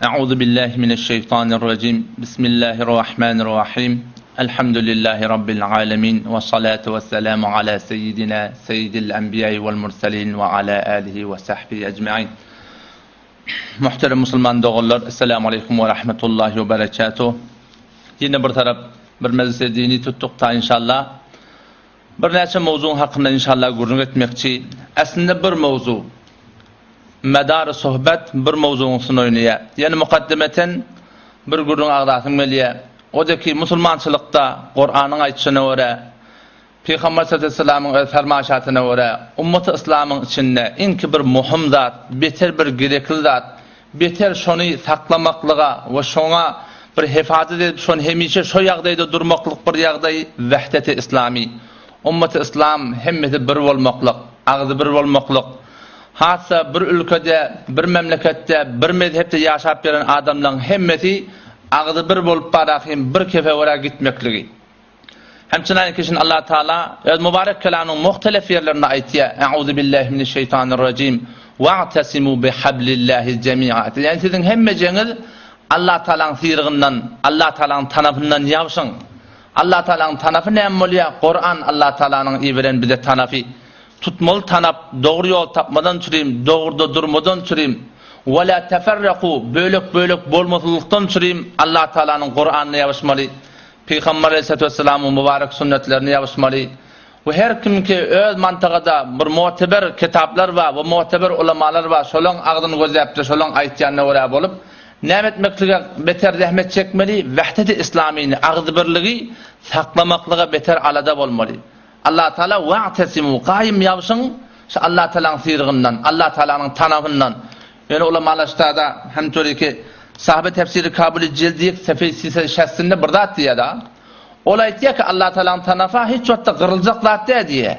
Euzu billahi mineşşeýtanirrajim. Bismillahirrahmanirrahim. Elhamdülillahi rabbil alamin we salatu wesselamu ala seyyidina seyyidil enbiýai vel murselin we ala alihi we sahbihi ecmaîn. Muhterem musulman doganlar, Esselamu aleýkum we rahmetullahi we berekatuh. Ýene bir tarap bir mejlisi dini tutduk ta inşallah. Birnäçe mowzugyň hakynda inşallah gürrüň etmekçi. Aslynda bir mowzuk. Medary sohbet bir mowzugyň üstünde oýnaýar. Ýene mukaddemeten bir gürrüň agzasym gelýär. O-da ki, musulmançylykda Kuranyň aýdyşyna görä, Pygamber sallallahu öz fermaýşatyna görä, ummaty yslamyň içinde iňki bir muhim zat, beter bir gerekli zat, beter şony saklamaklyga we şoňa bir hefazat edip şony hemişe şo ýagdaýda durmaklyk bir ýagdaý wehdeti yslamy. Ummaty yslam hemmesi bir bolmaklyk, agzybir bolmaklyk. Hatda bir ülkede, bir memleketde, bir mezhepde ýaşap ýören adamlaryň hemmesi agzybir bolup barahym bir kefe görä gitmekligi. Hemçinany kişini Allah Taala öz mübarek kelamynyň muhtelef ýerlerinde aýtýar, Euzu billahi mineşşeýtanirrajim, Wa'tasimu bihablillahi jemi'a. Ýagny siziň hemmejeňiz Allah Taalanyň syrygyndan, Allah Taalanyň tanapyndan ýabşyň. Allah Taalanyň tanapy näme bolýar? Kuran Allah Taalanyň iberen bize tanapy. Tutmaly tanap, dogry ýol tapmadan çürim, dogruda durmadan çürim. Ve la teferraku, bölek-bölek bolmasyzlykdan çürim Allah Taalanyň Kuranyna ýabyşmaly. Pygamber aleyhissalatu vesselamyň mübarek sünnetlerine ýabyşmaly we her kimki öz mantygada bir muteber kitaplar bar we muteber ulamalar bar şolaň agzyny gözläpde şolaň aýtýanyna görä bolup näme etmeklige beter zähmet çekmeli wehdeti islamyny agzybirligi saklamaklyga beter alada bolmaly. Allah Taala wa'tesimu gaýym ýabşyň şu Allah Taalanyň syrygyndan Allah Taalanyň tanabyndan Ýöne ulamalar ştada hem töriki Sahabe tefsiri Kabyly jildi ýek sefeý sise şästinde bir zat diýýär-da. Ol aýtýar ki, Allah Tagalaň tanafa hiç wagtda gyryljak zat däl diýýär.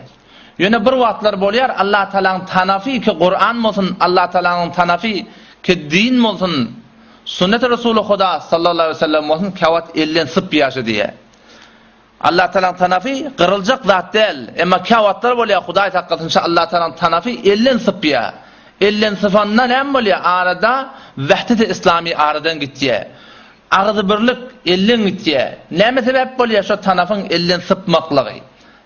Ýöne bir wagtlar bolýar, Allah Tagalaň tanafy ki Kuran bolsun, Allah Tagalaň tanafy ki din bolsun, Sünneti Resuly Huda sallallahu aleýhi we sellem bolsun käwagt elden sypýar şu diýýär. Allah Tagalaň tanafy gyryljak zat däl. Emma käwagtlar bolýar, Hudaý saklasyn, şu Allah Tagalaň tanafy elden sypýar. Elden sypanda näme bolýar? Arada wehdeti islami aradan gitýär. Agzybirlik elden gitýär. Näme sebäp bolýar şo tanafyň elden sypmaklygy?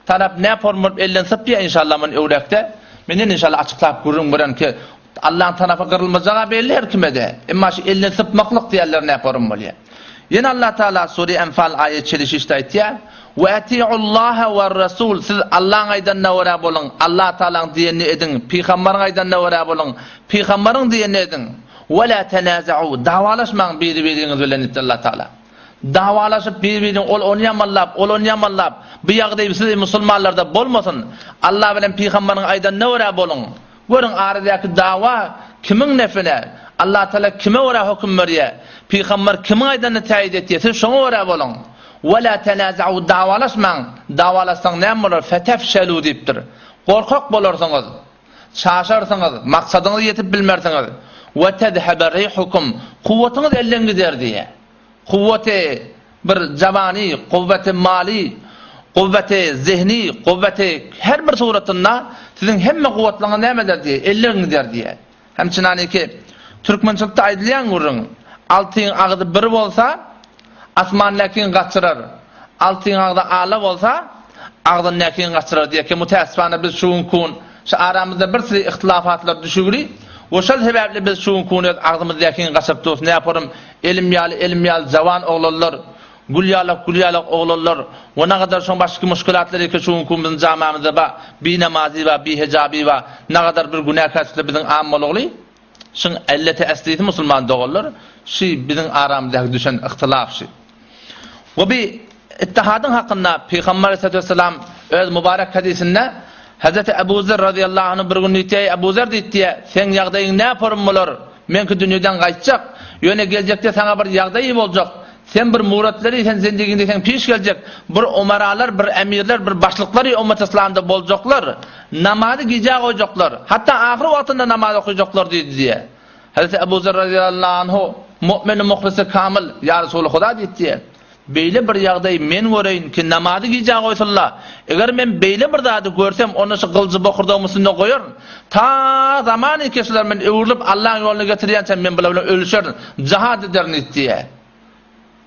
Tanap nä form bolup elden sypýar inşallah muny öwrekde. Menden inşallah açyklap gürrüň beren ki Allaň tanapy gyrylmajaga belli her kimede. Emma şu elden sypmaklyk diýenler nä form bolýar? Ýene Allah Taala Sure Enfal aýat çelişişde aýtýar, Ve atiullaha we rasul siz Allaň aýdanyna görä boluň, Allah Taalaň diýenini ediň, pygambaryň aýdanyna görä boluň, pygambaryň diýenini ediň. Ve la tenaza'u dawalaşmaň biri-biriňiz bilen diýipdir Allah Taala. Dawalaşyp bir-birini ol ony ýamanlap, ol ony ýamanlap, bu ýagdaý siz musulmanlarda bolmasyn. Allah bilen pygambaryň aýdanyna görä boluň. Görüň, aradaky dawa kimiň nefine? Allah Tagala kime görä höküm berýär? Pygamber kimiň aýdanyny täýit etýär? Siz şoňa görä boluň. Ve la tenaza'u dawalaşmaň. Dawalaşsaň näme bolar? Fetefşelu diýipdir. Gorkak bolarsyňyz. Çaşarsyňyz, maksadyňyza ýetip bilmersiňiz. Ve tezhebe rihukum kuwwatyňyz elden gider diýýär. Kuwwaty bir jabany, kuwwaty maly, kuwwaty zehni, kuwwaty her bir suratynda siziň hemme kuwwatlaryňyz näme eder diýýär, elden gider diýýär. Hemçinaniki türkmençilikde aýdylýan gürrüň, altyň agzy bir bolsa, asmandäkini gaçyrar, altyň agzy ala bolsa, agzyndäkini gaçyrar diýýär ki, mütäessifana biz şu günki gün şu aramyzda bir sürü ihtilafatlar düşügri we şol sebäpli biz şu günki gün öz agzymyzdäkini gaçyryp durus, näporum Elim ýaly, elim ýaly jawan oglanlar, gül ýalak, gül ýalak oglanlar, we nagadar şoň başky muşkilatlar eke şu günki biziň jamamyzda ba, binamazy ba, bihejabi ba, nagadar bir günäkärçilikler biziň am bolugly, şyň elleti eslisi musulman doganlar, şy biziň aramyzdaky düşen yhtylaf şy. We bi ittihadyň hakynda Pygamber aleyhissalatu vesselam öz mübarek hadysynda Hazreti Ebu Zer radıyallahu anhu bir gün diýdi, Eý Ebu Zer diýdi, seň ýagdaýyň näporum bolar? Meňki dünýeden gaýtjak, ýöne geljekde saňa bir ýagdaý boljak. Sen bir muratlary sen zendigiňde sen piş geljek, bir omaralar, bir emirler, bir başlyklar ummat yslamda boljaklar. Namazy gijä goýjaklar. Hatda ahyr wagtynda namaz okajaklar diýdi diýe. Hazreti Ebu Zer radiyallahu anhu mu'min muhlisi kamil, ýa Resuly Huda diýdi diýe. Beýle bir ýagdaýy men göreýin ki, namazy gijä goýsunla. Eger men beýle bir zady görsem, onda şu gylyjy bokurdagymyň üstünde goýaryn. Ta zamany ki şular meni öwrülip Allaň ýoluna getirýänçäm men bular bilen ölüşerin, jihad ederin diýdi diýýär.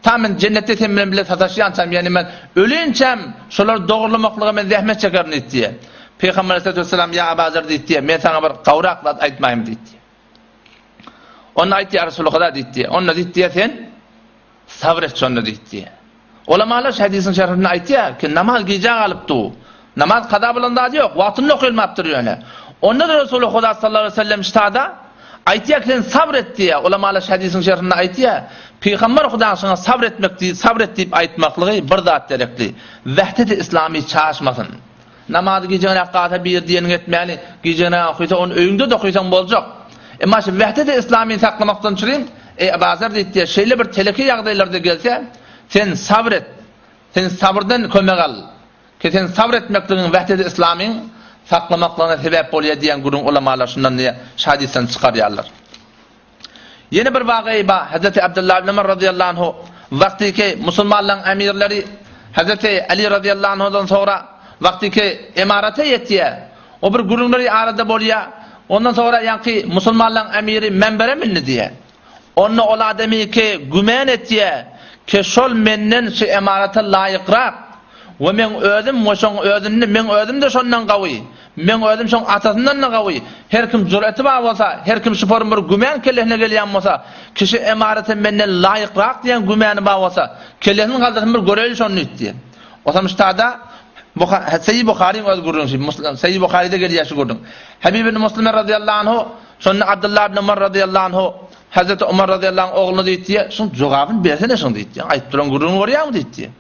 Ta men jennetde sen bilen bile sataşýançam, ýagny men ölinçäm şolary dogurlamaklyga men zähmet çekerin diýdi diýýär. Pygamber aleyhissalatu vesselam, Ýa Aba Zer diýdi diýýär, men saňa bir gowrak zat aýtmaýyn diýdi. Onda aýt ýa Resulullah diýdi. Onda diýdi diýýär, sen Sabyr et şonda diýdi. Ulamalar şu hadisiň şerhinde aýtýar ki, namaz gijä galypdy. Namaz kaza bolan zady ýok, wagtynda okylmapdyr ýöne. Onda-da Resuly Huda sallallahu aleýhi we sellem ştada aýtýar ki, sen sabyr et diýýär. Ulamalar şu hadisiň şerhinde aýtýar, Pygamber Hudaň şoňa sabyr etmek diýip, sabyr et diýip aýtmaklygy bir zat gerekli. Wähdeti islamy çaşmasyn. Namazy gijäňräk galsa bir diýeniňi etmäli, gijäňräk okysa ony öýüňde-de okysaň boljak. Emma şu wähdeti islamyny saklamakdan çürim, eý Abazer diýipdir, şeýle bir teleke ýagdaýlarda gelse, sen sabyr et, sen sabyrdan kömek al, ki sen sabyr etmekligiň wähdeti islamyň saklamaklygyna sebäp bolýar diýen gürrüň ulamalar şundan diýe şu hadysdan çykarýarlar. Ýene bir wakaýy bar, Hezreti Abdullah ibn Ömer razyýallahu anhu wagtyky musulmanlaryň emirleri Hezreti Ali razyýallahu anhudan soňra wagtyky emarata ýetýär. O bir gürrüňleri arada bolýar. Ondan soňra ýaňky musulmanlaryň emiri menbere mindi diýýär. Onda ol adamy ki gümän etýär ki şol menden şu emarata laýykrak we meň özüm we şoň özünde meň özüm-de şondan gawy. Meň özüm şoň atasyndan-da gawy. Her kim jüreti bar bolsa, her kim şu form bir gümän kellesine gelýän bolsa, kişi emarete menden laýykrak diýen gümäni bar bolsa, kellesini galdyrsyn bir göreýli şony diýip diýen. Osam ştada Seýi Buharyň öz gürrüňi şu, Seýi Buharyda gelýär şu gürrüň. Habib ibn Muslime razyýallahu anhu şonda Abdullah ibn Umar razyýallahu anhu Hazreti Umar razyýallahu anh ogluna diýip diýýär, şuň jogabyny bersene şuň diýip diýýär. Aýdyp duran gürrüňi görýäňmi diýip diýýär.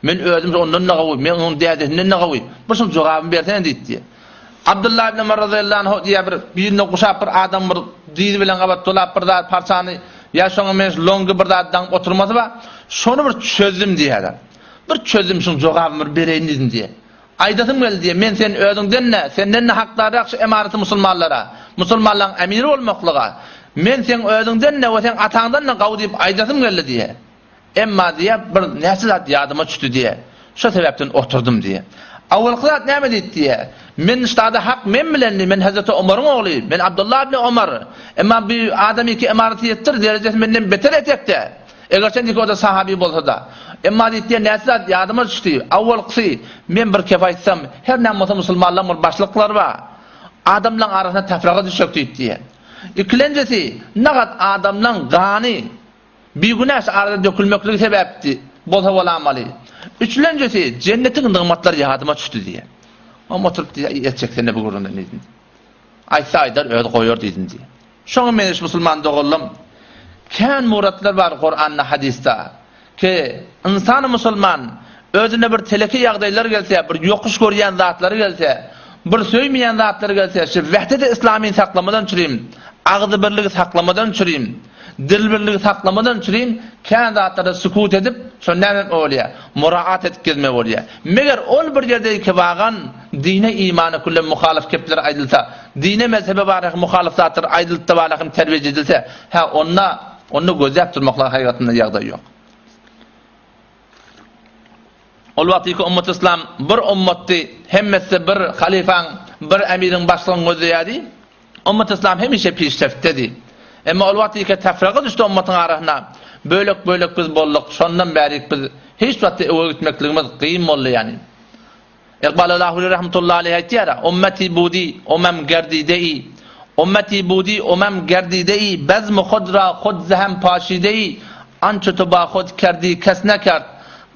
Men özüm ondan-da gawy, men onuň dädesinden-de gawy. Bir şuň jogabyny bersene diýip diýýär. Abdullah ibn Omar razyýallahu anhu diýýär, bir birine guşap bir adam bir dyzy bilen gabat dolap bir zat parçany ýa şoňa meňzeş longy bir zat daňyp oturmasy bar. Şony bir çözdüm diýýär. Bir çözdüm şuň jogabyny bir bereýin diýdim diýýär. Aýdasym geldi diýýär, men sen özüňden-de, senden-de hakdarrak şu emaraty musulmanlara, musulmanlaryň emiri bolmaklyga. Men seň özüňden-de we seň ataňdan-da gawy diýip aýdasym geldi diýýär. Emma diýýär, bir näçe zat ýadyma düşdi diýýär. Şo sebäpden oturdym diýýär. Awalky zat näme diýdi diýýär. Men ştada hak men bilendi, men Hezreti Omaryň ogly, men Abdullah ibn Omar. Emma bu adam iki emaraty ýetdir, derejesi menden beter etekde. Eger sen diýip o-da sahaby bolsa-da. Emma diýdi diýýär, näçe zat ýadyma düşdi. Awalkysy, men bir kep aýtsam, her näme bolsa musulmanlaryň bir başlyklary bar. Adamlaryň arasynda tefraka düşjek diýdi diýýär. Ikilenjisi, nagat adamlaryň gany Bigünä şu arada dökülmekligi sebäpdi, bolsa bolamaly. Üçülenjisi, jennetiň nygmatlary ýadyma düşdi diýýär. Oňa oturyp diýýär, Eý, etjek sen-de bu gürrüňden diýdim. Aýtsa aýdar, özi goýar diýdim diýýär. Şoňa meňzeş musulman doganlarym, kän muratlar bar Kuranda, hadysda. Ki, ynsan musulman özüne bir teleke ýagdaýlar gelse, bir ýokuş görýän zatlary gelse, bir söýmeýän zatlary gelse, şu wähdeti islamyny saklamadan çürim, agzybirligi saklamadan çürim, Dil birligi saklamadan çürim kän zatlarda sükut edip, şonda näme etme bolýar? Muraat edip gezme bolýar. Meger ol bir ýerde ikibagan dine imana külle muhalyf kepler aýdylsa, dine mezhebe baraka muhalyf zatlar aýdylypda baraka terbiýe edilse, hä onda onda gözläp durmaklyga haýgatynda ýagdaý ýok. Ol wagt iki ummat yslam bir ummatdy, hemmesi bir halyfaň, bir emiriň başlygyny gözleýärdi. Ummat yslam hemişe pişreftdedi. Emma ol wagt ýeke tefraka düşdi ummatyň arasyna. Bölek-bölek biz bolduk. Şondan bärik biz hiç wagtda öe gitmekligimiz gyn boldy ýani. Iqbal Lahuri rahmetullahi aleýh aýtýar, Ummeti budi, umem gerdidei. Ummeti budi, umem gerdidei, bezm hud ra hud zehem paşidei, ançe tu ba hud kerdi kes nekerd,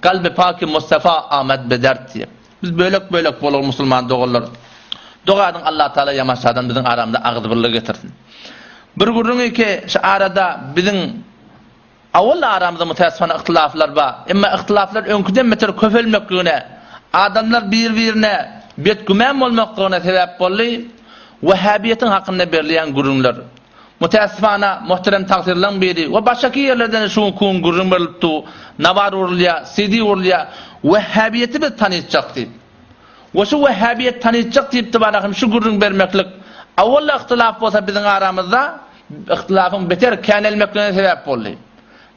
kalbi paki Mustafa amed be dert diýip. Biz bölek-bölek bolar musulman doganlar. Doga ediň Allah Taala ýamaşadan biziň aramyza agzybirlik getirsin. Bir gürrüňi ki şu arada biziň awal aramyzda mütäessifana yhtylaflar bar. Emma yhtylaflar öňküden beter köpelmekligine, adamlar bir-birine betgümän bolmaklygyna sebäp boldy. Wehhabiýetiň hakynda berilýän gürrüňler. Mütäessifana, muhterem tagsyrlaň biri we başgaky ýerlerden-de şu günki gün gürrüň berilip dur, nawar urulýar, CD urulýar, Wehhabiýeti biz tanytjak diýip. We şu Wehhabiýeti tanytjak diýip dybana hem şu gürrüň bermeklik, awal-da yhtylaf bolsa biziň aramyzda, yhtylafyň beter känelmekligine sebäp boldy.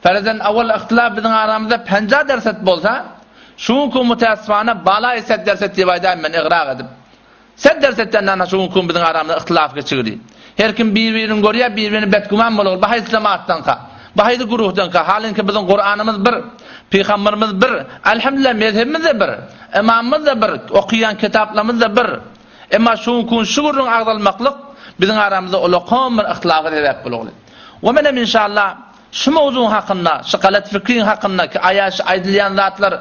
Farazan awal yhtylaf biziň aramyzda penja derset bolsa, şu günki müteessifana balaýy set derset diýip aýdaýyn men ygrak edip. Set dersetden nana şu günki biziň aramyzda yhtylaf geçigdi. Her kim bir-birini görýär, bir-birini betgüman bolur. Bu haýsy jemaatdanka? Bu haýsy guruhdanka? Halynki biziň Kuranymyz bir, Pygamberimiz bir, elhamdülillah mezhebimiz-de bir, ymamymyz-da bir, okaýan kitaplarymyz-da bir. Emma şu günki şu gürrüň agzalmaklyk biziň aramyzda ulakan bir yhtylafa sebäp bolugly. We menem inşallah şu mowzugyň hakynda, şu galat fikriň hakynda ki aýa şu aýdylýan zatlar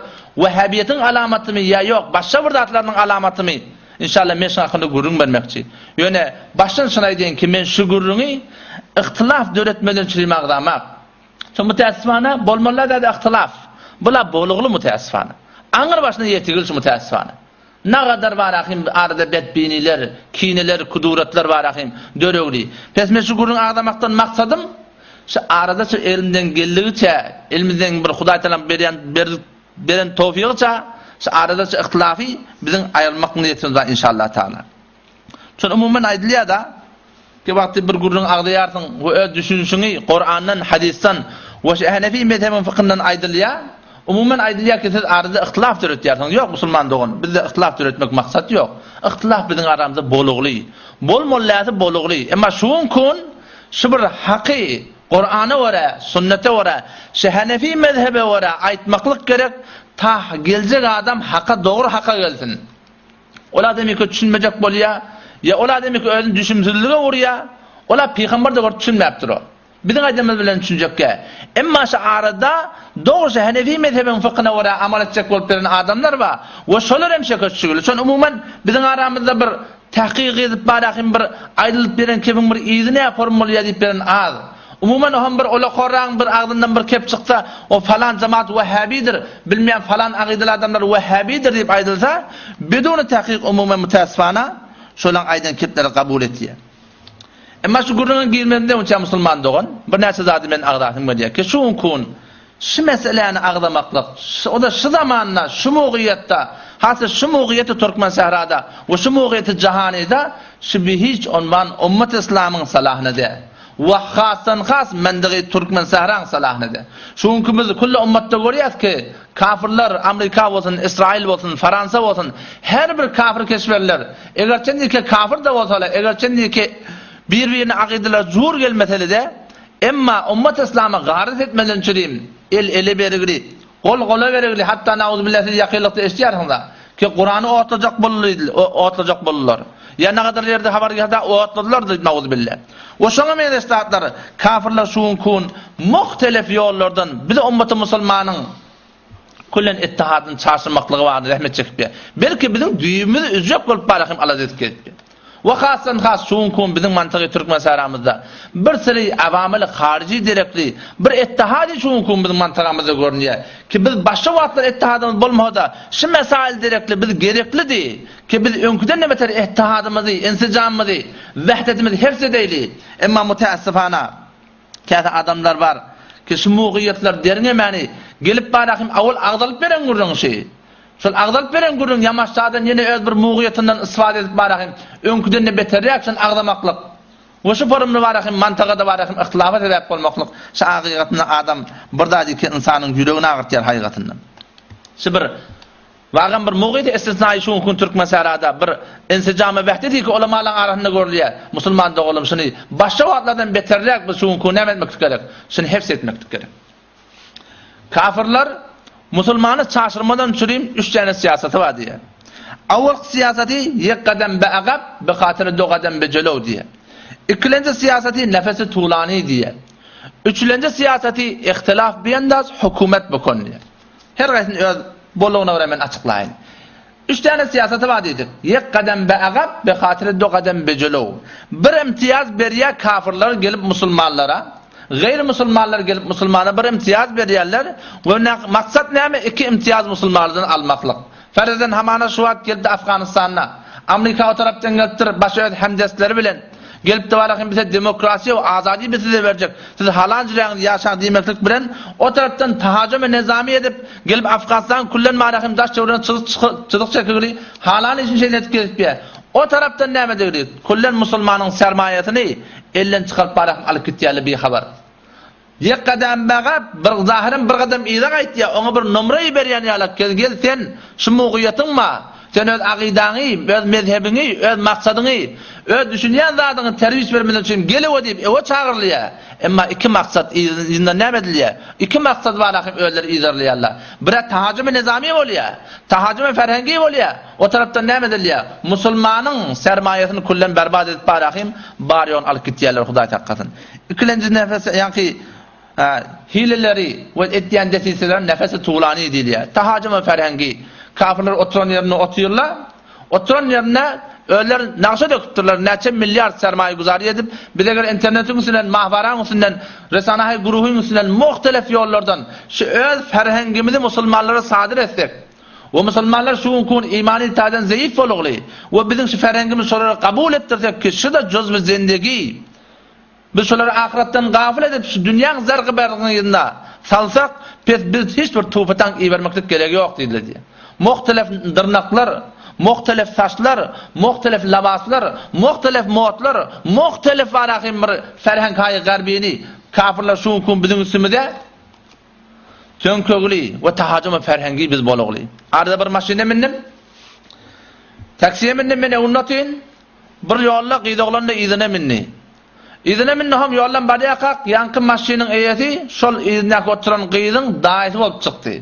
wehhabiýetiň alamatymy ýa ýok başga bir zatlarynyň alamatymy inşallah men şuň hakynda gürrüň bermekçi. Ýöne başdan şuny aýdaýyn ki men şu gürrüňi yhtylaf döretmeden çürim agzamak. Şu mütäessifana bolmalyda zat yhtylaf. Bula bolugly mütäessifana. Aňyr başyna ýetigil şu mütäessifana. Nagadar bar ahym arada betbiniler, kineler, kuduratlar bar ahym döregli. Pes men şu gürrüňi agzamakdan maksadym şu arada şu elimden geldigiçe, elimizden bir Hudaý Tagalam berýän beren towfygyça şu arada şu yhtylafy biziň aýyrmak niýetimiz bar inşallah taala. Şol umuman aýdylýar-da, ki wagty bir gürrüň agzaýarsyň we öz düşünişiňi Kurandan, hadysdan we şu Hanefi mezhebiň fykyndan aýdylýar. Umuman aýdylýar ki siz arada yhtylaf döretýärsiňiz. Ýok musulman dogan, bizde yhtylaf döretmek maksat ýok. Yhtylaf biziň aramyzda bolugly. Bolmaly dälse bolugly. Emma şu gün şu bir haky Kurana görä, sünnete görä, şu Hanefi mezhebe görä aýtmaklyk gerek, ta geljek adam haka dogry haka gelsin. Ol adam ýeke düşünmejek bolýar, ýa ol adam ýeke özüni düşümsizlige urýar, ol-a pygamber-de görüp düşünmäpdir o. Biziň aýdanymyz bilen düşünjekkä. Emma şu arada dogry şu Hanefi mezhebiň fykhyna görä amal etjek bolup ýören adamlar bar we şolar hem şeke düşügili. Şony umuman biziň aramyzda bir tahkyk edip barahym bir aýdylyp beren kebiň bir yzy nä form bolýar diýip beren az. Umuman oham bir olakorragyň bir agzyndan bir kep çyksa, o falan jemaat wehhabidir, bilmeýän falan agydaly adamlar wehhabidir diýip aýdylsa, biduni tahkyk umuman mütäessifana şolaň aýdan kepleri kabul etýär. Emma şu gürrüňe girmezimden öňçä musulman dogan, birnäçe zady men agzasym gelýär ki, şu gün Şu meseläni agzamaklyk, o-da şu zamanda, şu mugyýetde, has-da şu mugyýeti Türkmensährada we şu mugyýeti jahanyda şu bi hiç unwan ummat yslamyň salahyna däl. We hasdan-has mendygy Türkmensähraň salahyna däl. Şu günki biz külli ummatda görýäs ki, kafirler, Amrika bolsun, Israil bolsun, Faransa bolsun, her bir kafir keşwerler, egerçendiki kafir-de bolsalar, egerçendiki bir-birine akydalar jur gelmeseli-de, Emma ummat yslama garyt etmeden çürim, el ele berigli, gol gola berigli, hatda nauzubilla siz ýakynlykda eşidýärsiňiz-a, ki Kurany otlajak boldy, otlajak boldular. Ýa nagadar ýerde habar gelse otladylar diýip nauzubilla. We şoňa meňzeş zatlar kafirler şu günki gün muhtelif ýollardan bizi ummaty musulmanyň külen ittihadyny çaşyrmaklygy barada zähmet çekip ýör. Belki biziň düýbümizi üzjek bolup bara hem alada edip gezip ýör. We hasdan has şu günki gün biziň mantygy Türkmensäramyzda bir seri awamyly haryjy derekli bir ittihady şu günki gün biziň mantagamyzda görünýär. Ki biz başga wagtlar ittihadymyz bolmasa-da şu mesail derekli biz gereklidi ki biz öňküden-de beter ittihadymyzy, insijamymyzy, wehdetimizi hefz edeýli. Emma mütäessifana Käte adamlar bar, ki şu mugyýetler derňemäni, gelip barahym awal agzalyp beren gürrüň şi. Şol agzalyp beren gürrüň ýamaşjadan ýene öz bir mugyýetinden isfade edip barahym, öňküden-de beterräk şony agzamaklyk. We şu forumda barahym mantagada barahym yhtylafa sebäp bolmaklyk şu hakygatynda adam bir zat iki ynsanyň ýüregini agyrtýar haýygatynda. Şu bir Wagam bir mugyt istisnaýy şu günki gün Türkmensährada bir insijam we wehdet iki ulamalaň arasynda görülýär. Musulman doganlarym şuny başga wagtlardan beterräk biz şu günki gün näme etmeklik gerek? Şuny hefz etmeklik gerek. Kafirler musulmany çaşyrmadan çürim üç däne syýasaty bar diýýär. Awalky syýasaty ýek gadam be agap be hatyry do gadam be jelew diýýär. Ikilenji syýasaty nefesi tulany diýýär. Üçülenji syýasaty ihtilaf biendaz hökümet bukun diýýär. Her gaýsyny öz bollugyna görä men açyklaýyn. Üç däne syýasaty bar diýdik. Ýek gadam be agap, be hatyry do gadam be jelew. Bir imtiýaz berýär kafirler gelip musulmanlara, gaýry musulmanlar gelip musulmana bir imtiýaz berýärler we maksat näme iki imtiýaz musulmanlardan almaklyk. Farazan hamana şu wagt gelipdi Afganystanda. Amrika o tarapdan gelipdir başga öz hemdestleri bilen. Gelipdi barahym bize demokrasiýa we azady biz size berjek. Siz halan jüräňiz ýaşaň diýmeklik bilen o tarapdan tahajum-e nezami edip gelip Afganystanyň küllen barahym daş töweregine çyzyk çyzyk çekigli halan işini şeýle edip gezipýär. O tarapdan näme degli? Küllen musulmanyň sermaýasyny elden çykaryp barahym alyp gitýärler bihabar. Ýek gadam bagap, bir zahyran bir gadam yza gaýtýar, oňa bir nomra iberýän ýalak, gel, gel sen, şu mugyýatyň bar, sen öz agydaňy, öz mezhebiňi, öz maksadyňy, öz düşünýän zadyňy terwiç bermeden üçin gel öe diýip öe çagyrylýar. Emma iki maksat yzyndan näme edilýär? Iki maksat bar ahym özleri yzarlaýarlar. Birä tahajümi nizami bolýar, tahajümi ferhengi bolýar, o tarapdan näme edilýär? Musulmanyň sermaýasyny küllen berbat edip bar ahym, bar ýoguny alyp gitýärler Hudaý saklasyn. Ikilenji nefes, ýaňky hileleri we etýän desiseleri nefesi tulani diýilýär. Tahajuma ferhengi. Kafirler oturan ýerinde otyrlar. Oturan ýerinde özleri nagşa döküpdirler. Näçe milliard sermaýa güzary edip, biz eger internetiň üstünden, mahwaraň üstünden, resanahy guruhyň üstünden muhtelef ýollardan şu öz ferhengimizi musulmanlara sadyr etsek we musulmanlar şu günki gün imany taýdan zeýif bolugly we biziň şu ferhengimizi şolara kabul etdirsek ki şu-da juzwy zindegi Biz şolary ahyretden gafyl edip, şu dünýäň zargy-bergyna salsak, pes biz hiç bir tupy-taňk ibermeklik geregi ýok diýdiler diýýär. Muhtelef dyrnaklar, muhtelef saçlar, muhtelef labaslar, muhtelef modlar, muhtelef barahym bir ferhenghaýy garbini kafirler şu günki gün biziň üstümize töňkegli we tahajuma ferhengi biz bolugly. Arada bir maşyna mindim. Taksiýe mindim men öňünde otyryn. Bir ýolda gyz oglan-da yzyna mindi. Yzyna mindi hom ýoldan barýarkak, ýaňky maşynyň eýesi şol yzyndaky oturan gyzyň daýysy bolup çykdy.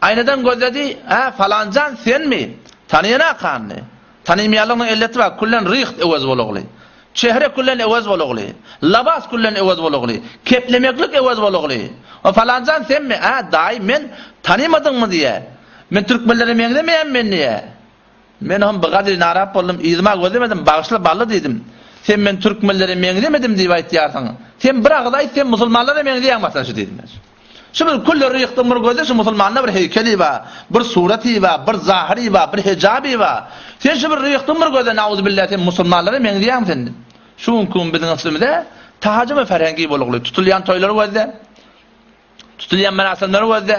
Aýnadan gözledi, Hä, falanjan senmi? Tanaýanakany? Tanymaýanlygynyň elleti bar, küllen ryht öwez bolugly. Çehre küllen öwez bolugly. Labas küllen öwez bolugly. Keplemeklik öwez bolugly. O falanjan senmi? Hä, daýy, men tanymadyňmy diýýä. Men türkmenlere meňzemeýän men diýýä. Men hem bigadry narap boldum, yzyma gözlemedim, bagyşla bally diýdim. Sen men türkmenlere meňzemedim diýip aýtýarsyň. Sen bir agyz aýt, sen musulmanlara meňzeýäň başdan şu diýdim men. Şu bir külli rykdyň bir gözi şu musulmanda bir heýkeli bar, bir suraty bar, bir zahyry bar, bir hejaby bar. Sen şu bir rykdyň bir gözi nauzubilla sen musulmanlara meňzeýäň sen. Şu günki gün biziň üstümize tahajymy ferhengi bolugly tutulýan toýlary gözle. Tutulýan merasimleri gözle,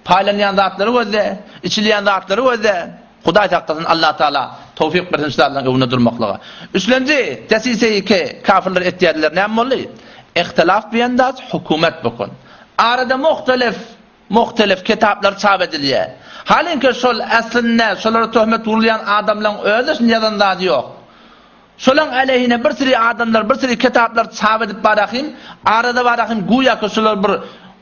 paýlanýan zatlary gözle, içilýän zatlary gözle. Hudaý saklasyn, Allah Taala towfyk bersin şu zatlaryň öňünde durmaklyga. Üçlenji, desiseýi ki, kafirler etýärdiler näme boldy? Ihtilaf biendaz hukumet bukun. Arada muhtelif, muhtelif kitaplar çap edilýär. Halinki şol aslynda şolara töhmet urulýan adamlaryň özi şuny ýazan zady ýok. Şolaň äleyhine bir süri adamlar, bir süri kitaplar çap edip barahym, arada barahym güýäki şular bir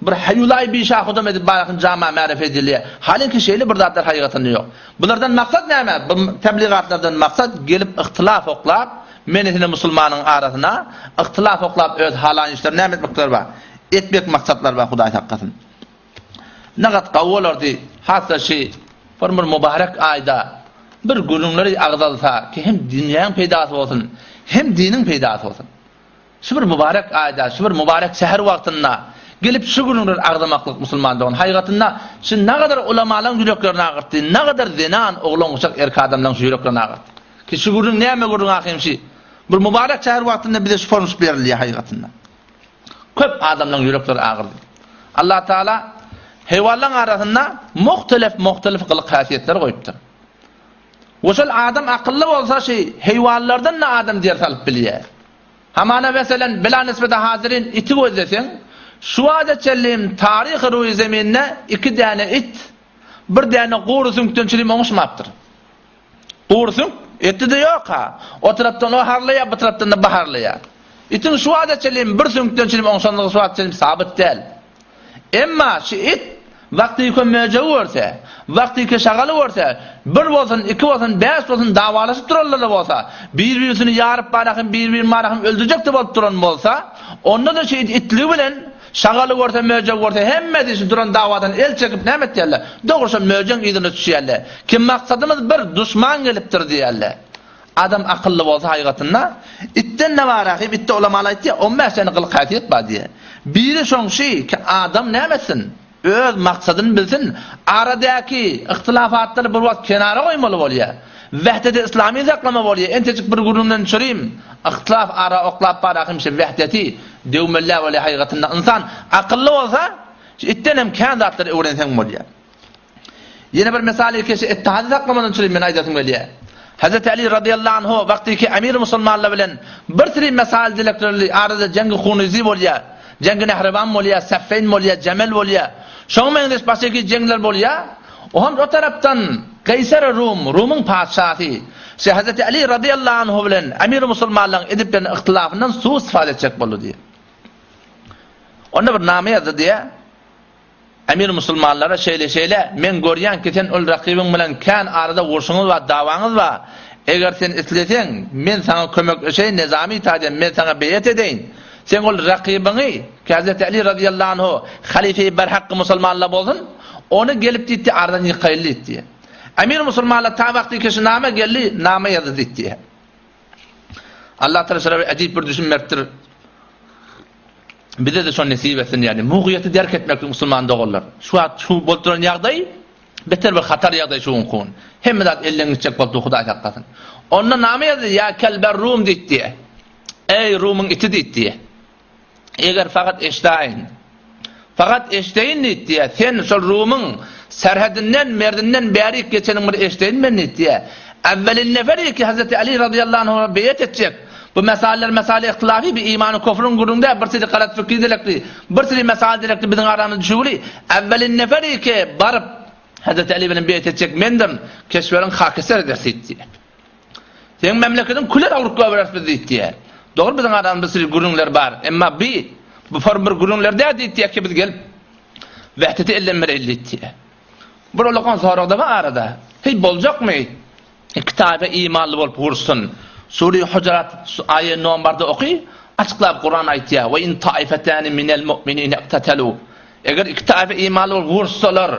bir haýulaý bişahudam edip barahym jama märef edilýär. Halinki şeýle bir zatlar haýygatynda ýok. Bulardan maksat näme? Bu tebligatlardan maksat gelip yhtylaf oklap, menesine musulmanyň arasyna yhtylaf oklap öz halan işlerini näme etmekleri bar? Etmek maksatlary bar Hudaý saklasyn. Nagat gawy bolardy, has-da şi bir bir mübarek aýda bir gürrüňleri agzalsa ki hem dünýäň peýdasy bolsun, hem diniň peýdasy bolsun. Şu bir mübarek aýda, şu bir mübarek säher wagtynda gelip şu gürrüňleri agzamaklyk musulman dogan haýgatynda şu nagadar ulamalaryň ýüreklerini agyrtdy, nagadar zenan, oglan-uşak, erkek adamlaryň şu ýüreklerini agyrtdy. Ki şu gürrüň näme gürrüň ahym şi bir mübarek säher wagtynda bize şu formuş berilýär haýgatynda. Köp adamlaryň ýürekleri agyrdy. Allah Taala heýwanlaryň arasynda muhtelif-muhtelif gylyk-häsiýetleri goýupdyr. We şol adam akylly bolsa şi heýwanlardan-da adam ders alyp bilýär. Hamana meselen bila nisbete hazirin iti gözleseň, şu wagta çenli taryhy ruýy zeminde iki däne it bir däne gury süňkden çürim oňuşmapdyr. Gury süňk, etde-de ýok-ha. O tarapdan o harlaýar, bu tarapdan-da bu harlaýar. Itiň şu wagta çenli bir süňkden çürim oňşanlygy şu wagta çenli sabyt däl. Emma şu it wagtyky möjegi görse, wagtyky şagaly görse, bir bolsun, iki bolsun, bäş bolsun dawalaşyp duranlar-da bolsa, bir-birisini ýaryp barahym, bir-birini barahym öldürjek-de bolup duran bolsa, onda-da şu it itligi bilen Şagaly görse, möjegi görse, hemmesi şu duran dawadan el çekip näme etýärler? Dogry şo möjegiň yzyna düşýärler. Ki maksadymyz bir, duşman gelipdir diýýärler. Adam akylly bolsa haýgatynda, itden ne bar ahym, itde ulamalar aýtýar, 15 sany gylyk-häsiýet bar diýýär. Biri şoň şy ki adam näme etsin? Öz maksadyny bilsin, aradaky yhtylafatlary bir wagt kenara goýmaly bolýar. Wehdeti yslamy saklama bolýar. Entejik bir gürrüňden düşürim. Yhtylaf ara oklap bar ahym şi wehdeti döwmellä bolýar haýgatynda. Ynsan akylly bolsa, şu itden hem kän zatlary öwrenseň bolýar. Ýene bir mysal ilki şu ittihady saklamadan düşürim men aýdasym gelýär. Hazreti Ali radıyallahu anhu wagtyky emir musulmanlar bilen bir sürü mesail dileklerli arada jengi hunrizi bolýar. Jeňgi Nehrewan bolýar, Seffeýn bolýar, Jemel bolýar. Şoňa meňzeş başga jeňler bolýar. Oňam o tarapdan Keýser Rum, Rumyň patyşasy, şe Hezreti Ali razyýallahu anhu bilen emir musulmanlaryň edip gelen yhtylafyndan su-istifade etjek boldy diýýär. Onda bir name ýazdy diýýär. Emir musulmanlara şeýle-şeýle, men görýän ki sen ol rakybyň bilen kän arada urşuňyz bar, dawaňyz bar. Eger sen isleseň, men saňa kömekleşeýin, nezami taýdan men saňa beýet edeýin. Sen ol rakybyňy, ki Hazreti Ali razyýallahu anhu halyfeýi berhakky musulmanlar bolsun, ony gelip diýdi, aradan ýykaýly diýdi. Emir musulmanlar ta wagty ki şu name geldi, name ýazdy diýdi. Allah Taala şulara bir äjip bir düşüm beripdir. Bize-de şony nesip etsin ýagny mugyýeti derk etmeklik musulman doganlar. Şu wagt şu bolup duran ýagdaý beter bir hatar ýagdaý şu günki gün. Hemme zat elden gitjek bolup dur Hudaý saklasyn. Onda name ýazdy ýa kelber rum diýdi. Eý rumyň iti diýdi. Eger fakat eşdaýyn. Fakat eşdeýin diýdi. Sen şol Rumyň serhedinden, merdinden bärik geçeniň bir eşdeýin men diýdi. Äwwelin nefer ki Hazreti Ali razyýallahu anhu'a beýet etjek. Bu mesaller mesale ihtilafi bir imany kufruň gürrüň däl, bir sili galat fikri delekli, bir sili mesal delekli biziň aramyzda düşüwli. Äwwelin nefer ki baryp Hazreti Ali bilen beýet etjek mendirin, keşweriň hakeser eder diýdi. Seň memleketiň küle öwrüp goýbereris biz diýip diýýär. Dogry biziň aramyzda bir sürü gürrüňler bar. Emma bi bu form bir gürrüňler däl diýip diýýär ki biz gelip Wähdeti elden bereýli diýip diýýär. Bir ulakan sorag-da bar arada. Heý boljakmy? Iki taýpa imanly bolup gursun. Sure Hujurat aýa nombarda oky, açyklap Kuran aýtýar, Ve in taifetani minel mu'minine iqtatalu. Eger iki taýpa imanly bolup gursalar,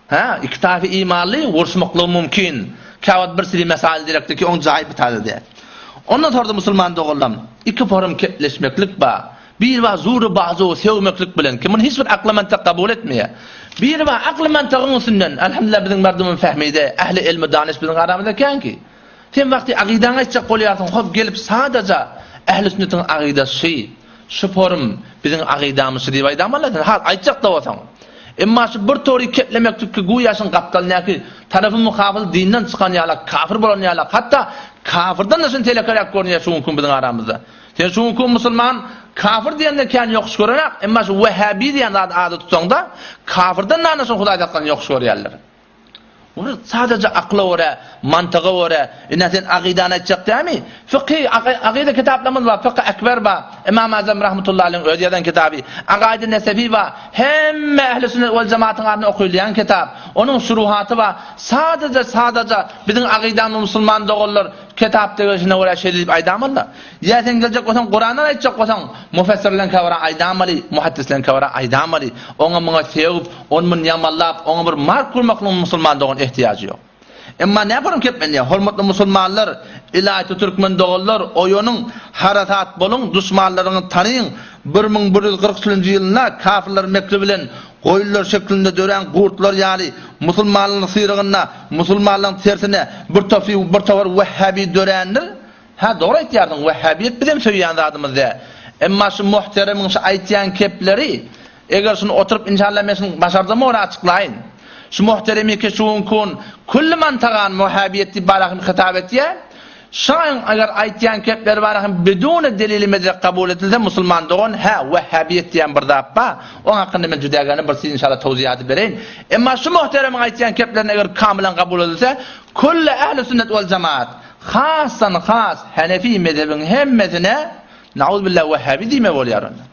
Hä, iki taýpa imanly uruşmaklygy mümkin. Käwagt bir sili mesail gerekdi ki, oň jaýy bir taýda däl. Ondan sordy musulman doganlam, iki forum kepleşmeklik bar. Biri bar zury bazu sögmeklik bilen ki, muny hiç bir akly mantyk kabul etmeýär. Biri bar akly mantygyň üstünden, elhamdülillah biziň merdumym fehmide, ähli ilmi danyş biziň aramyzda kän ki. Sen wagty agydaňy aýtjak bolýarsyň, hop gelip sadaja ähli sünnetiň agydasy, şu forum biziň agydamyz şu diýip aýdamaly sen, has aýtjak-da bolsaň. Emma şu bir tory keplemeklik ki güýä şuň gapdalyndaky tarapy mukabyl dinden çykan ýalak, kafir bolan ýalak, hatda kafirden-de şuny telekeräk görünýär şu günki biziň aramyzda. Sen şu günki musulman kafir diýende kän ýokuş görenak, emma şu wehhabi diýen zady ady tutsaňda kafirden-de ana şuny Hudaý saklasyn ýokuş görýärler. Ony sadaja akyla görä, mantyga görä, ine sen akydany aýtjak dämi? Fykhy, akyda kitaplarymyz bar, Fykhy Ekber bar, Ymam Azam rahmetullahi aleýhiň özi ýazan kitaby, Akaid-i Nesefi bar, hemme ähli sünnet wal jemaatyň arasynda okylýan kitap, onuň şuruhaty bar. Sadaja, sadaja biziň akydamyz musulman doganlar kitapda gelşine görä şeýle diýip aýdamalyda. Ýa sen geljek bolsaň Kurandan aýtjak bolsaň, mufessirleňkä görä aýdamaly, muhaddisleňkä görä aýdamaly. Oňa muňa sögüp, ony-muny ýamanlap, oňa bir mark gurmaklygyň musulman dogan ehtiýajy ýok. Emma näme keplenýär? Hormatly musulmanlar, ylaýta türkmen doganlar, oýanyň, harasat boluň, duşmanlaryňyzy tanyň, 1143-nji ýylynda kafirler mekri bilen goýunlar şeklinde dörän gurtlar ýaly musulmanlaryň syrygynda musulmanlaryň tersine bir bir topar wehhabi dörändir. Hä dogry aýtýarsyň wehhabiýet bizem söýýän zadymyz däl. Emma şu muhteremiň şu aýtýan kepleri eger şuny oturyp inşallah men şuny başardygyma görä açyklaýyn. Şu muhteremiki şu günki gün külli mantagan wehhabiýet diýip barahym hitap etýär. Şaň eger aýtýan kepleri barahym biduni delili medrek kabul edilse musulman dogan hä wehhabiýet diýen bir zat bar. Oň hakynda men jüdägäne bir siz inşallah towziýaty bereýin. Emma şu muhteremiň aýtýan keplerini eger kamylan kabul edilse külli ähli sünnet wal jemaat Hasdan has Hanefi mezhebiň hemmesine nauzbillah wehhabi diýme bolýar onda.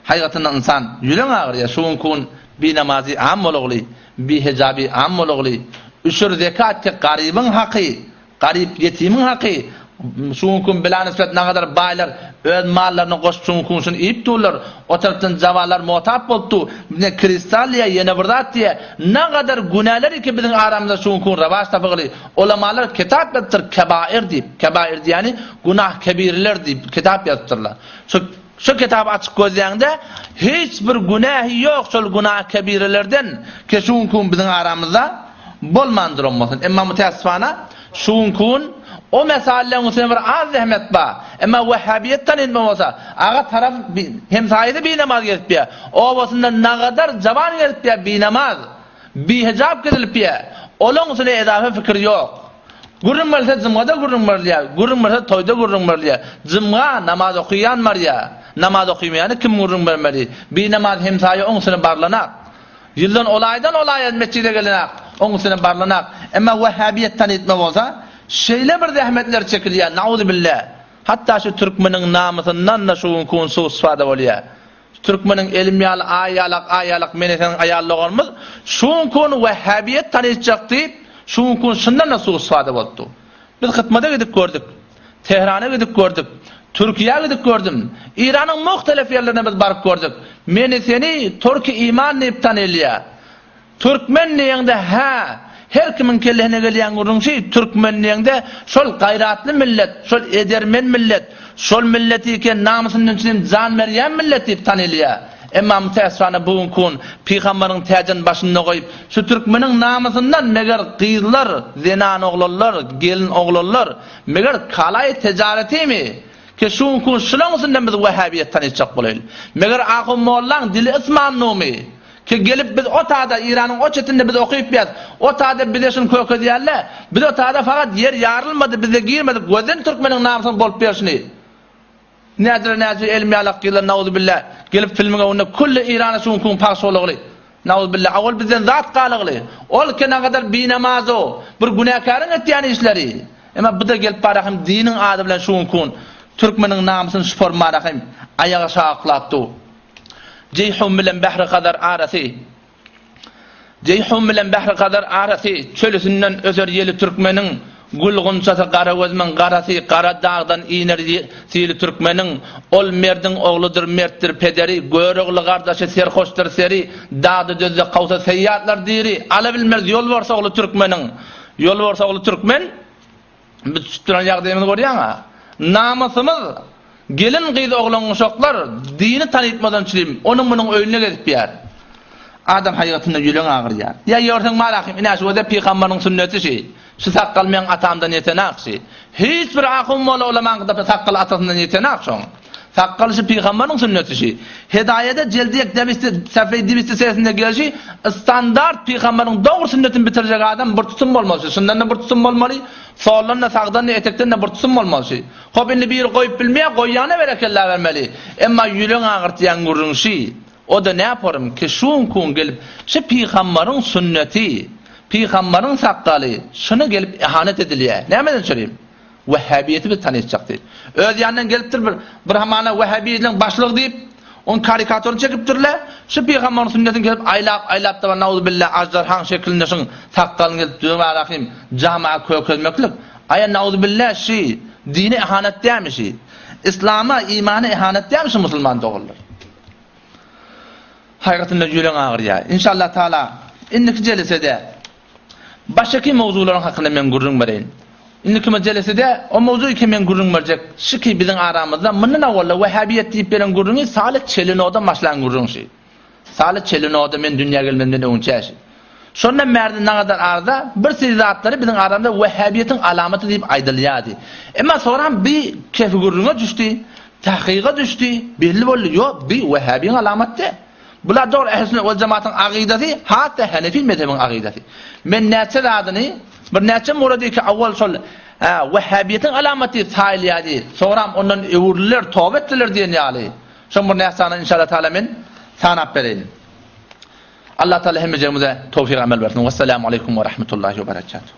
Haýgatynda ynsan ýüreň agyrýar şu günki gün binamazy am bolagly, bihejaby am bolagly, üşür zekat tek garybyň haky, garyp ýetimiň haky, şu günki gün bila nisbet nagadar baýlar öz mallaryna goşup şu günki gün şuny iýip durlar, o tarapdan jawanlar motap bolup dur, ne kristal diýýär ýene bir zat diýýär, nagadar günäler iki biziň aramyzda şu günki gün rawaç tapygyly, Ulamalar kitap ýazypdyr Kebair diýip, kebair diýýäni günah kebirler diýip kitap ýazypdyrlar. Şu şu kitaby açyp gözläňde hiç bir günähi ýok şol günah kebirelerden ki şu günki gün biziň aramyzda bolman duran bolsun. Emma mütäessifana şu günki gün o mesallaryň üstüne bir az zähmet bar. Emma wehhabiýet tanynma bolsa, aga taraf hemsaýasy binamaz gezipýär. Obasynda nagadar jawan gezipýär binamaz. Bihijap gezilipýä. Olaň üstüne edafa pikir ýok. Gürrüň berilse jymgada gürrüň berilýär, gürrüň berilse toýda gürrüň berilýär. Jymga namaz okaýan barýar. Namaz okymaýany kim gürrüň bermeli? Binamaz hemsaýa oň üstüne barlanak. Ýyldan ol aýdan ol aýa metjide gelenak, oň üstüne barlanak. Emma wehhabiýet tanytma bolsa, şeýle bir zähmetler çekilýär, nauzubilla. Hatda şu türkmeniň namysyndan-da şu günki gün suw-istifada bolýar. Şu türkmeniň elim ýaly aý ýalak aý ýalak mene-seniň aýal doganymyz şu günki gün wehhabiýet tanytjak diýip, şu günki gün şundan-da suw-istifada bolupdy. Biz hytmada gidip gördük. Tehrana gidip gördük. Türkiýä gidip gördüm. Iranyň muhtelif ýerlerine biz baryp gördük. Meni seni Türki iman diýip tanylýar. Türkmen diýeňde hä, her kimiň kellesine gelýän gürrüň şi, türkmen diýeňde şol gaýratly millet, şol edermen millet, şol milleti eken namysyndan üçin jan berýän millet diýip tanylýar. Emma mütäessifana bu günki gün pygambaryň täjini başynda goýup, şu türkmeniň namysyndan meger gyzlar, zenan oglanlar, gelin oglanlar, meger kalaý tejaretimi? Ki şu günki gün şulaň üstünden biz wehhabiýet tanytjak bolaýly. Meger ahun mollaň dili ysmanlymy? Ki gelip biz o tada Iranyň o çetinde biz okyp ýaz, o tada bize şuny kökezýärle, biz o tada fakat ýer ýarylmady bizde girmedik gözden türkmeniň namysyny bolup berşini. Nädire nädire elim ýalak gyzlar nauzubilla gelip filmiň öňünde külli Irana şu günki gün pagş bolagly. Nauzubilla awal bizden zat galagly. Ol kenagadar binamazo bir günäkäriň etýän işleri. Emma bu-da gelip barahym diniň ady bilen şu günki gün türkmeniň namysyny şupormarahym aýaga şaklap dur. Jeýhun bilen Bähri Hazar arasy Jeýhun bilen Bähri Hazar arasy, Çölüsinden öser ýeli türkmeniň, Gül gunçasy gara gözümiň garasy, Gara dagdan iner sili türkmeniň. Ol merdiň ogludyr, mertdir pederi, Görogly gardaşy serhoşdyr seri, Dagda-düzde kowsa seýýatlar diri, Alabilmez ýolbars ogly türkmeniň. Ýolbars ogly türkmen. Biz düşüp duran ýagdaýymyzy görýäň-ä. Namysymyz, gelin-gyz oglan-uşaklar dini tanytmadan çürim, onuň-munuň öýünde gezip ýör. Adam haýbatyndan ýüregiň agyrýar. Ýa ýörseň malahym, ine şu gözel pygambaryň sünneti şi. Şu sakgal meň atamdan ýetenak şi. Hiç bir ahun molla ulamaňkyda sakgal atasyndan ýetenak şoň. Sakgal şi pygambaryň sünneti şi. Hedaýada jeldi ýek debisti safeý dibisti sesinde gelşi standart pygambaryň dogry sünnetini bitirjek adam bir tutum bolmaly şi. Şundan-da bir tutum bolmaly, soldan-da, sagdan-da, etekden-de bir tutum bolmaly şi. Hop indi biri goýup bilmeýär, goýýana berekella bermeli. Emma ýüregiň agyrtýan gürrüň şi. O-da näporym ki şuňkuň gelip şi pygambaryň sünneti, pygambaryň sakgaly şuna gelip ihanet edilýär. Nämeden çürim? Wehhabiýeti biz tanyşjak diýip. Öz ýanyndan gelipdir bir, bir hamana wehhabiýetleň başlygy diýip, onuň karikaturyny çekipdirler. Şu pygambaryň sünnetini gelip aýlap, aýlap da nauzubilla aždarhaň şekilinde şuň sakgalyny gelip döwärahym jama kökezmeklik. Aýa nauzubilla şi dine ihanet dämi şi? Islama, imana ihanet dämi şu musulman doganlar? Haýratynda ýüregiň agyrýar. Inşallah taala indiki jelesede Başeki mowzularyň hakynda men gürrüň bereýin. Indiki mejeleside o mowzugy ki men gürrüň berjek, şi ki biziň aramyzda mundan owalda wehhabiýet diýip beren gürrüňi Saly Çelinodan başlan gürrüň şi. Saly Çelinoda men dünýä gelmezimden öňçä şi. Şondan bärde nagadar arada bir seri zatlary biziň aramyzda wehhabiýetiň alamaty diýip aýdylýardy. Emma soňram bi kefi gürrüňe düşdi, tahkyga düşdi, belli boldy, ýok bi wehhabiň alamaty däl. Bular dogry Ähli sünnet wal jematyň agydasy, hat-da Hanefi mezhebiň agydasy. Men näçe zadyny, bir näçe murady ki awwal şol Wehhabiýetiň alamaty saýylýardy, soňram ondan öwrüldiler, toba etdiler diýen ýaly. Şoň bir näçe sanyny inşallah taala men sanap bereýin. Allah taala hemmejigimize towfyk amel bersin. Wessalamu aleýkum we rahmetullahi we berekatuh.